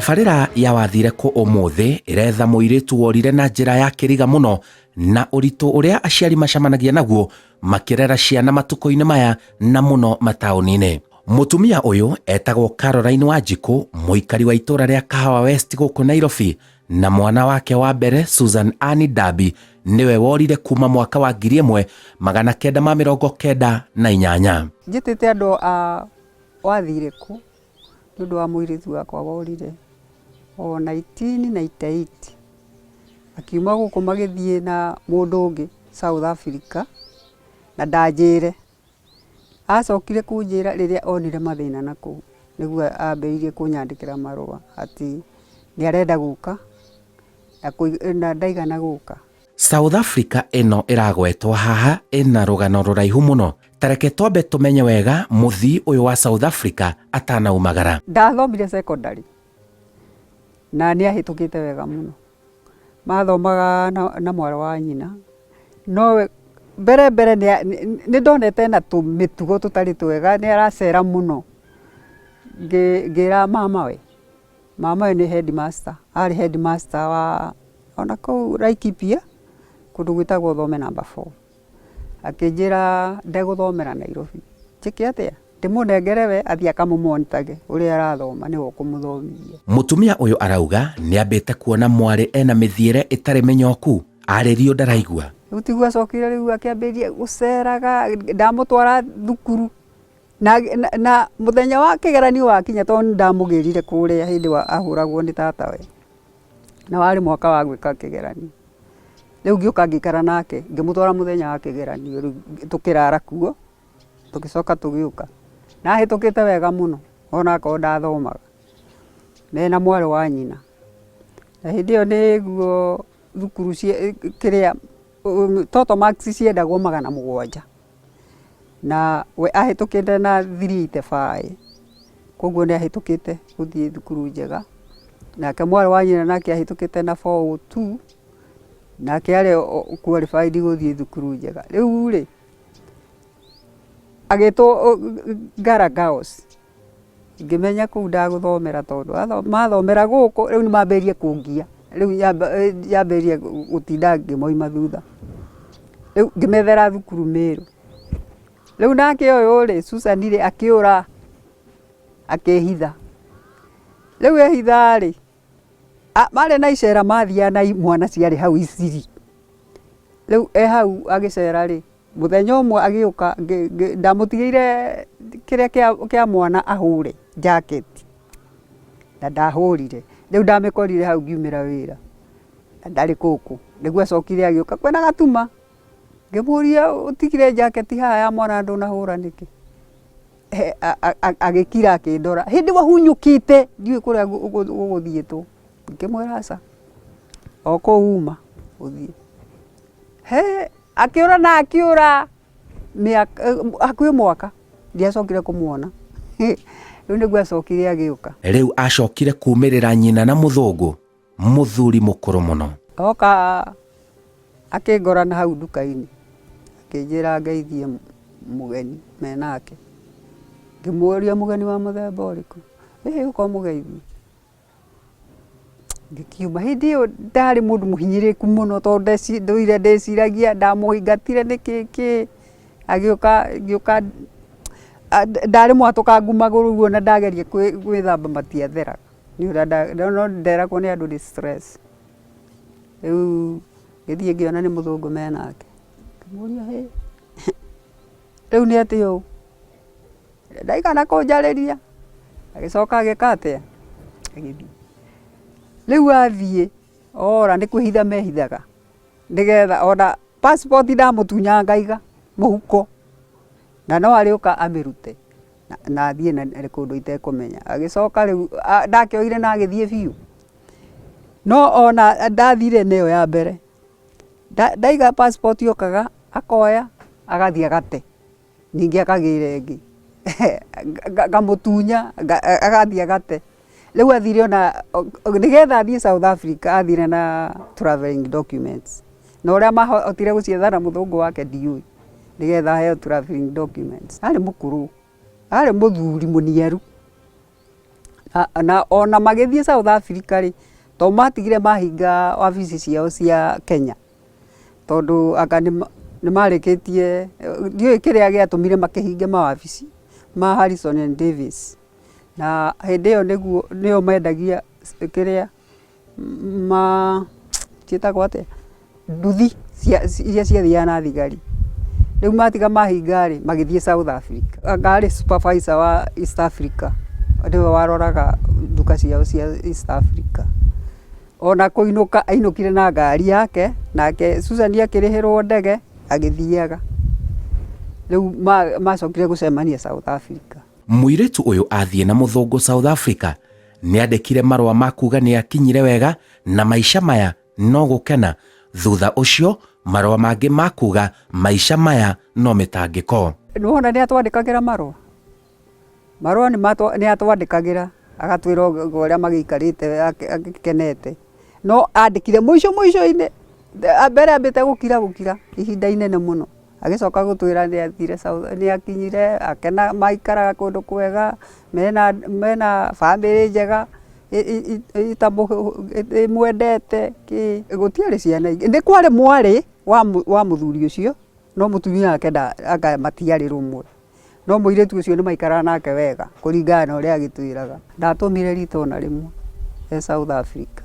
Tabarĩra ya Wathire Kũ ũmũthĩ ĩretha mũirĩtu worire na njĩra ya kĩriga mũno na ũritũ ũrĩa aciari macemanagia naguo makĩrera ciana matukũ-inĩ maya na mũno mataũni-inĩ. Mũtumia ũyũ etagwo Caroline Wanjikũ, mũikari wa itũra rĩa Kahawa West gũkũ Nairobi, na mwana wake wa mbere Susan Ann Ndabi nĩwe worire kuma mwaka wa 1998. Njĩtĩte andũ a Wathire Kũ nĩ ũndũ wa mũirĩtu wakwa worire o 1998 akiuma gũkũ magĩthiĩ na mũndũ ũngĩ South Africa na ndanjĩre. Acokire kũnjĩra rĩrĩa onire mathĩna na kũu nĩguo ambĩrĩirie kũnyandĩkĩra marũa atĩ nĩ arenda gũka na ndaigana gũka. South Africa ĩno ĩragwetwo haha ĩna rũgano rũraihu mũno. Ta reke twambe tũmenye wega mũthii ũyũ wa South Africa atanaumagara. Ndathomire secondary na nĩ ahĩtũkĩte wega mũno. Mathomaga na mwarĩ wa nyina, no mbere mbere nĩ ndonete ena tũmĩtugo tũtarĩ twega, nĩ aracera mũno. Ngĩra mamawe, mamawe nĩ headmaster, arĩ headmaster wa ona kũu Laikipia kũndũ gwĩtagwo Thome number four. Akĩnjĩra ndegũthomera Nairobi, njĩke atĩa? Ndĩmũnengere we athiĩ akamũ monitor ge ũrĩa arathoma nĩwe ũkũmũthomithia. Mũtumia ũyũ arauga nĩambĩte kuona mwarĩ ena mĩthiĩre ĩtarĩ mĩnyoku, arĩrio ndaraigua. Rĩu tiguo acokire rĩu akĩambĩrĩria gũceraga, ndamũtwara thukuru na mũthenya wa kĩgeranio wakinya tondũ nĩ ndamũgĩrire kũrĩa hĩndĩ ahũragwo nĩ tatawe, na warĩ mwaka wa gwĩka kĩgeranio. Rĩu ngĩũka ngĩikara nake, ngĩmũtwara mũthenya wa kĩgeranio rĩu tũkĩrara kuo, tũgĩcoka tũgĩũka. Na ahĩtũkĩte wega mũno ona akorwo ndathomaga, mena mwarĩ wa nyina. Na hĩndĩ ĩyo nĩguo thukuru kĩrĩa total marks ciendagwo 700. Na we ahĩtũkĩte na 385, koguo nĩ ahĩtũkĩte gũthiĩ thukuru njega. Nake mwarĩ wa nyina nake ahĩtũkĩte na 402, nake arĩ qualified gũthiĩ thukuru njega. Rĩu rĩ, agĩtwo Ngara Girls, ngĩmenya kũu ndagũthomera tondũ mathomera gũkũ rĩu nĩ mambĩrĩirie kũngia, rĩu nyambĩrĩrie gũtinda ngĩmoima thutha. Rĩu ngĩmethera thukuru Mĩrũ. Rĩu nake ũyũ rĩ, Susan rĩ, akĩũra akĩhitha. Rĩu ehitha rĩ, marĩ na icera mathiaga na imwana ciarĩ hau Isili. Rĩu e hau agĩcera rĩ, mũthenya ũmwe agĩũka ndamũtigĩire kĩrĩa kĩa mwana ahũre jacket na ndahũrire. Rĩu ndamĩkorire hau ngiumĩra wĩra na ndarĩ gũkũ. Nĩguo acokire agĩũka kwĩna gatuma, ngĩmũria ũtigire jacket haha ya mwana ndũnahũra nĩkĩ? Agĩkira akĩndora, hĩndĩ wahunyũkĩte ndiũĩ kũrĩa gũgũthiĩtwo. Ngĩmwĩra aca, o kũu uma ũthiĩ. Hĩ, akĩũra na akĩũra hakuhĩ mwaka ndiacokire kũmuona. Rĩu nĩguo acokire agĩũka. Rĩu acokire kumĩrĩra nyina na mũthũngũ, mũthuri mũkũrũ mũno. Oka akĩngora na hau nduka-inĩ, akĩnjĩra ngeithie mũgeni menake. Ngĩmũria mũgeni wa mũthemba ũrĩkũ? Ĩhĩ ũka ũmũgeithie. Ngĩkiuma. Hĩndĩ ĩyo ndarĩ mũndũ mũhinyĩrĩrĩku mũno tondũ ndũire ndĩciragia ndamũingatire nĩkĩ kĩ, agĩũka ngĩũka ndarĩ mwatũkangu magũrũ ũguo na ndageria gwĩthamba matiatheraga nĩ ũrĩa no nderagwo nĩ andũ nĩ stress. Rĩu ngĩthiĩ ngĩona nĩ mũthũngũ menake, ngĩmũria hĩ, rĩu nĩ atĩa ũũ? Ndaigana kũnjarĩria, agĩcoka agĩka atĩa? Agĩthiĩ. Rĩu athiĩ, ora nĩ kwĩhitha mehithaga nĩgetha ona passport ndamũtunyaga ngaiga mũhuko, na no arĩũka amĩrute na athiĩ kũndũ itekũmenya. Agĩcoka rĩu ndakĩoire na agĩthiĩ biũ, no ona ndathire na ĩyo ya mbere, ndaiga passport okaga akoya agathiĩ agate, ningĩ akagĩra ĩngĩ, ngamũtunya agathiĩ agate. Rĩu athire ona nĩgetha athiĩ South Africa athire na travelling documents, na ũrĩa mahotire gũcietha na mũthũngũ wake ndiũĩ, nĩgetha aheo travelling documents. Arĩ mũkũrũ, arĩ mũthuri mũniaru. Na ona magĩthiĩ South Africa rĩ, to matigire mahinga wabici ciao cia Kenya, tondũ anga nĩ marĩkĩtie, ndiũĩ kĩrĩa gĩatũmire makĩhinge mawabici ma Harrison and Davis. Na hĩndĩ ĩyo nĩguo nĩo mendagia kĩrĩa ma ciĩtagwo atĩa, nduthi iria ciathiaga na thigari. Rĩu matiga mahinga rĩ, magĩthiĩ South Africa. Anga arĩ supervisor wa East Africa, nĩwe waroraga nduka ciao cia East Africa. Ona kũinũka ainũkire na ngari yake, nake Susan akĩrĩhĩrwo ndege agĩthiaga. Rĩu macokire gũcemania South Africa. Mũirĩtu ũyũ athiĩ na mũthũngũ South Africa nĩandĩkire marũa ma kuga nĩakinyire wega na maica maya no gũkena. Thutha ũcio marũa mangĩ ma kuga maica maya no mĩtangĩko. Nĩwona nĩatwandĩkagĩra marũa, marũa nĩatwandĩkagĩra agatwĩra ũrĩa magĩikarĩte agĩkenete, no andĩkire mũico mũico-inĩ, mbere ambĩte gũkira gũkira ihinda inene mũno, agĩcoka gũtwĩra nĩathire nĩakinyire akena maikaraga kũndũ kwega, mena bamĩrĩ njega ĩmwendete kĩ, gũtiarĩ ciana ingĩ, nĩ kwarĩ mwarĩ wa mũthuri ũcio, no mũtumia wake anga matiarĩ rũmwe, no mũirĩtu ũcio nĩ maikaraga nake wega kũringana na ũrĩa agĩtwĩraga. Ndatũmire rita ona rĩmwe e South Africa.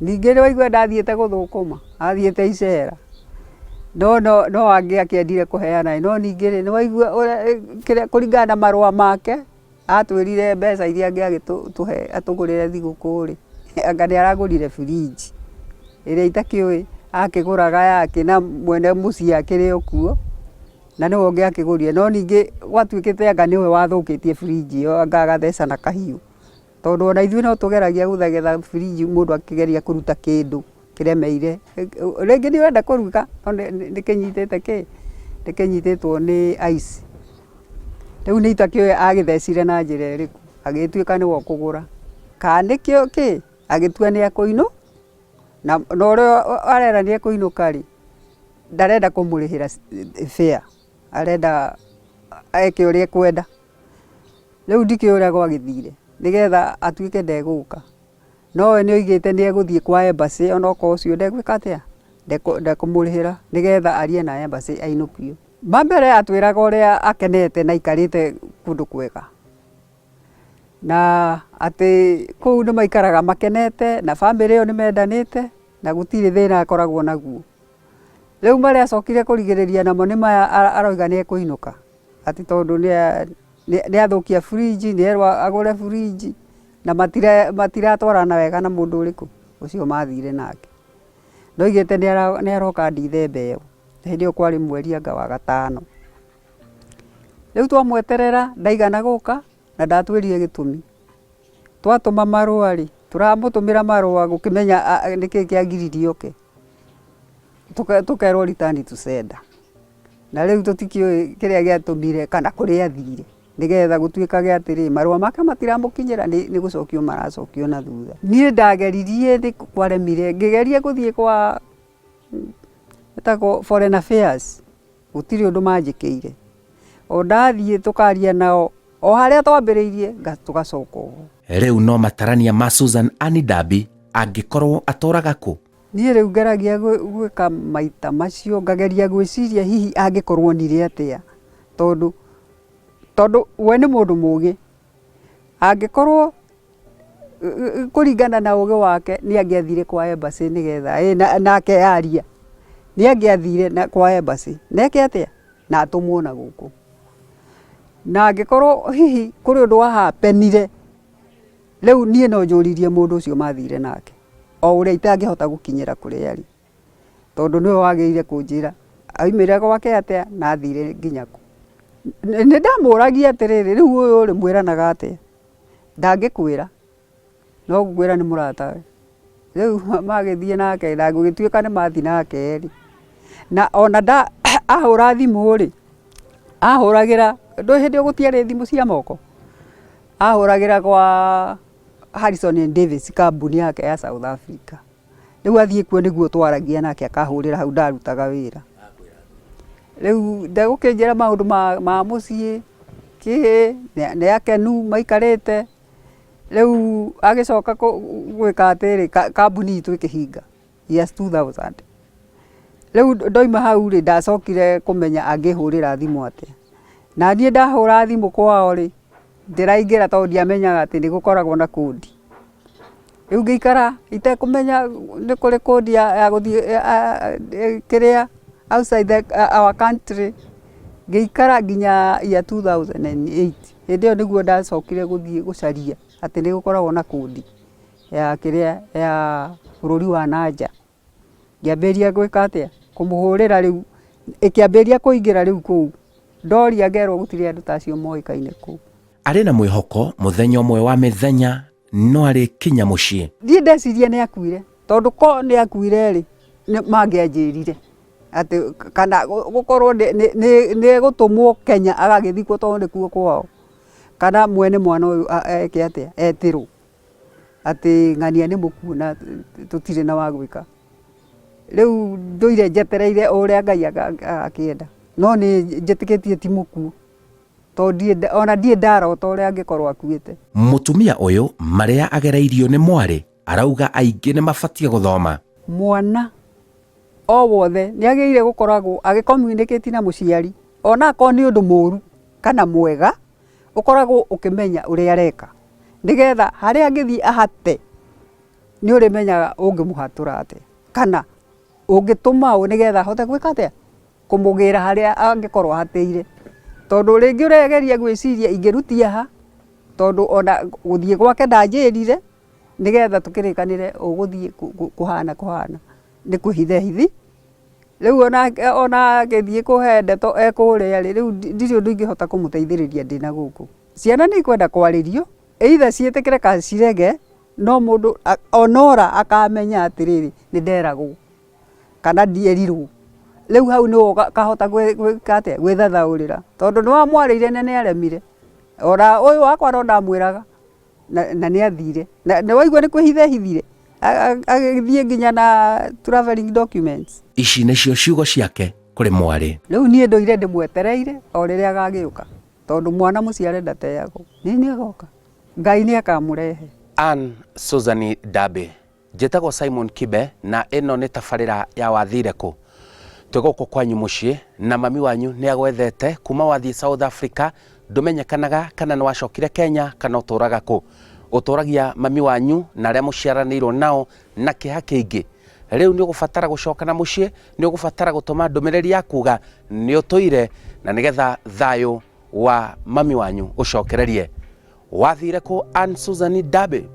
Ningĩ nĩ waigua ndathiĩte gũthũkũma, athiĩte icera, no no angĩ akĩendire kũheana, no ningĩ rĩ, nĩ waigua ũrĩa kũringana na marũa make, atwĩrire mbeca iria angĩagĩtũhe atũgũrĩre thigũkũ rĩ, anga nĩ aragũrire fridge ĩrĩa itakĩũĩ akĩgũraga yakĩ na mwene mũciĩ akĩrĩ o kuo, na nĩwe ũngĩakĩgũrire, no ningĩ gwatuĩkĩte anga nĩwe wathũkĩtie fridge ĩyo anga agatheca na kahiũ, tondũ ona ithuĩ no tũgeragia gũthegetha fridge mũndũ akĩgeria kũruta kĩndũ kĩremeire, rĩngĩ nĩ ũrenda kũruta no nĩ kĩnyitĩte kĩ, nĩ kĩnyitĩtwo nĩ ice. Rĩu nĩ itakĩũĩ agĩthecire na njĩra ĩrĩkũ, agĩtuĩka nĩwe ũkũgũra, kana nĩkĩo kĩ, agĩtua nĩ ekũinũka, na ũrĩa arera nĩ ekũinũka rĩ, ndarenda kũmũrĩhĩra fare, arenda eke ũrĩa ekwenda. Rĩu ndikĩũĩ ũrĩa gwagĩthire, nĩgetha atuĩke ndegũka. No we nĩ oigĩte nĩ egũthiĩ kwa embassy onokorwo ũcio ndegwĩka atĩa, ndekũmũrĩhĩra, nĩgetha arie na embassy ainũkio. Ma mbere atwĩraga ũrĩa akenete na aikarĩte kũndũ kwega, na atĩ kũu nĩ maikaraga makenete na bamĩrĩ ĩyo nĩ mendanĩte na gũtirĩ thĩna akoragwo naguo. Rĩu marĩa acokire kũrigĩrĩria namo nĩ maya aroiga nĩ ekũinũka, atĩ tondũ nĩ athũkia fridge, nĩ erwo agũre fridge na matiratwarana wega na mũndũ ũrĩkũ, ũcio mathire nake. Ndoigĩte nĩ aroka Ndithemba ĩyo, hĩndĩ ĩyo kwarĩ mweri anga wa gatano. Rĩu twamweterera ndaigana gũka na ndatwĩrire gĩtũmi. Twatũma marũa rĩ, tũramũtũmĩra marũa gũkĩmenya nĩkĩ kĩagiririe oke, tũkerwo return to sender. Na rĩu tũtikĩũĩ kĩrĩa gĩatũmire kana kũrĩa athire, nĩgetha gũtuĩkage atĩrĩ, marũa make matiramũkinyĩra nĩ gũcokio maracokio na thutha. Niĩ ndageririe nĩ kwaremire, ngĩgeria gũthiĩ kwa ĩtagwo foreign affairs, gũtirĩ ũndũ manjĩkĩire. O ndathiĩ tũkaria nao, o harĩa twambĩrĩirie tũgacoka oho. Rĩu no matarania ma Susan Annie Derby angĩkorwo atũraga kũ? Niĩ rĩu ngeragia gwĩka maita macio, ngageria gwĩciria hihi angĩkorwo onire atĩa, tondũ tondũ we nĩ mũndũ mũgĩ, angĩkorwo kũringana na ũgĩ wake nĩ angĩathire kwa embassy nĩgetha nake aria, nĩ angĩathire kwa embassy na eke atĩa, na atũmwo na gũkũ. Na angĩkorwo hihi kũrĩ ũndũ wa happen ire, rĩu niĩ no njũririe mũndũ ũcio mathire nake, o ũrĩa itangĩhota gũkinyĩra kũrĩa arĩ, tondũ nĩwe wagĩrĩire kũnjĩra aumire gwake atĩa na athire nginya kũ. Nĩ ndamũragia atĩrĩrĩ, rĩu ũyũ rĩ mwĩranaga atĩa? Ndangĩkwĩra, no gũkwĩra nĩ mũratawe. Rĩu magĩthiĩ nake na gũgĩtuĩka nĩ mathiĩ nake rĩ, na ona ahũra thimũ rĩ, ahũragĩra, ndũĩ hĩndĩ ĩyo gũtiarĩ thimũ cia moko, ahũragĩra kwa Harrison and Davis kambuni yake ya South Africa. Rĩu athiĩ kuo nĩguo twaragia nake akahũrĩra hau ndarutaga wĩra. Rĩu ndegũkĩnjĩra maũndũ ma mũciĩ kĩ, nĩ akenu maikarĩte. Rĩu agĩcoka gwĩka atĩrĩ, kambuni itũ ĩkĩhinga years 2000. Rĩu ndoima hau rĩ, ndacokire kũmenya angĩhũrĩra thimũ atĩa. Na niĩ ndahũra thimũ kwao rĩ, ndĩraingĩra tondũ ndiamenyaga atĩ nĩ gũkoragwo na kũndi. Rĩu ngĩikara itekũmenya nĩ kũrĩ kũndi ya gũthiĩ kĩrĩa outside our country, ngĩikara nginya year 2008. Hĩndĩ ĩyo nĩguo ndacokire gũthiĩ gũcaria atĩ nĩ gũkoragwo na kũndi ya kĩrĩa ya bũrũri wa na nja. Ngĩambĩrĩria gwĩka atĩa, kũmũhũrĩra rĩu, ĩkĩambĩrĩria kũingĩra rĩu kũu. Ndoria ngerwo gũtirĩ andũ ta acio moĩkaine kũu. Arĩ na mwĩhoko mũthenya ũmwe wa mĩthenya no arĩkinya mũciĩ. Niĩ ndeciria nĩ akuire, tondũ ko nĩ akuire rĩ, mangĩanjĩrire atĩ kana gũkorwo nĩ egũtũmwo Kenya agagĩthikwo tondũ nĩkuo kwao, kana mwene mwana ũyũ eke atĩa, etĩrwo atĩ ng'ania nĩ mũkuũ na tũtirĩ na wa gwĩka. Rĩu ndũire njetereire o ũrĩa Ngai agakĩenda, no nĩ njĩtĩkĩtie ti mũkuũ tondũ ona ndirĩ ndarota ũrĩa angĩkorwo akuĩte. Mũtumia ũyũ marĩa agereirio nĩ mwarĩ arauga aingĩ nĩ mabatiĩ gũthoma. Mwana o wothe nĩ agĩrĩire gũkoragwo agĩ communicate na mũciari ona akorwo nĩ ũndũ mũru kana mwega, ũkoragwo ũkĩmenya ũrĩa areka nĩgetha harĩa angĩthiĩ ahate nĩ ũrĩmenyaga ũngĩmũhatũra atĩa kana ũngĩtũma ũ nĩgetha ahote gwĩka atĩa, kũmũgĩra harĩa angĩkorwo ahatĩire. Tondũ rĩngĩ ũregeria gwĩciria ingĩrutia ha, tondũ ona gũthiĩ gwake ndanjĩrire nĩgetha tũkĩrĩkanĩre ũgũthiĩ kũhana kũhana, nĩ kũhitha hithi. Rĩu ona agĩthiĩ kũhe ndeto e kũrĩa rĩ, rĩu ndirĩ ũndũ ingĩhota kũmũteithĩrĩria ndĩna gũkũ. Ciana nĩ ikwenda kwarĩrio, either ciĩtĩkĩre kana cirege, no mũndũ ona ora akamenya atĩrĩrĩ, nĩ nderagwo kana ndierirwo. Rĩu hau nĩho ũkahota gwĩka atĩa, gwĩthathaũrĩra, tondũ nĩ wamwarĩirie na nĩ aremire. Ona ũyũ wakwa no ndamwĩraga na nĩ athire. Na nĩ waigua nĩ kwĩhitha ehithire, agĩthiĩ nginya na travelling documents. Ici nĩcio ciugo ciake kũrĩ mwarĩ. Rĩu niĩ ndũire ndĩmwetereire o rĩrĩa agagĩũka, tondũ mwana mũciare ndateagwo. Nĩ nĩ agoka, Ngai nĩ akamũrehe. Ann Susan Dabi. Njĩtagwo Simon Kibe na ĩno nĩ tabarĩra ya Wathire Kũ. Twĩ gũkũ kwanyu mũciĩ na mami wanyu nĩ agwethete kuma wathiĩ South Africa ndũmenyekanaga kana nĩ wacokire Kenya kana ũtũraga kũ. Ũtũragia mami wanyu na arĩa mũciaranĩirwo nao na kĩeha kĩingĩ. Rĩu nĩ ũgũbatara gũcoka na mũciĩ, nĩ ũgũbatara gũtũma ndũmĩrĩri ya kuga nĩ ũtũire na nĩgetha thayũ wa mami wanyu ũcokererie. Wathire kũ Ann Susan Dabi?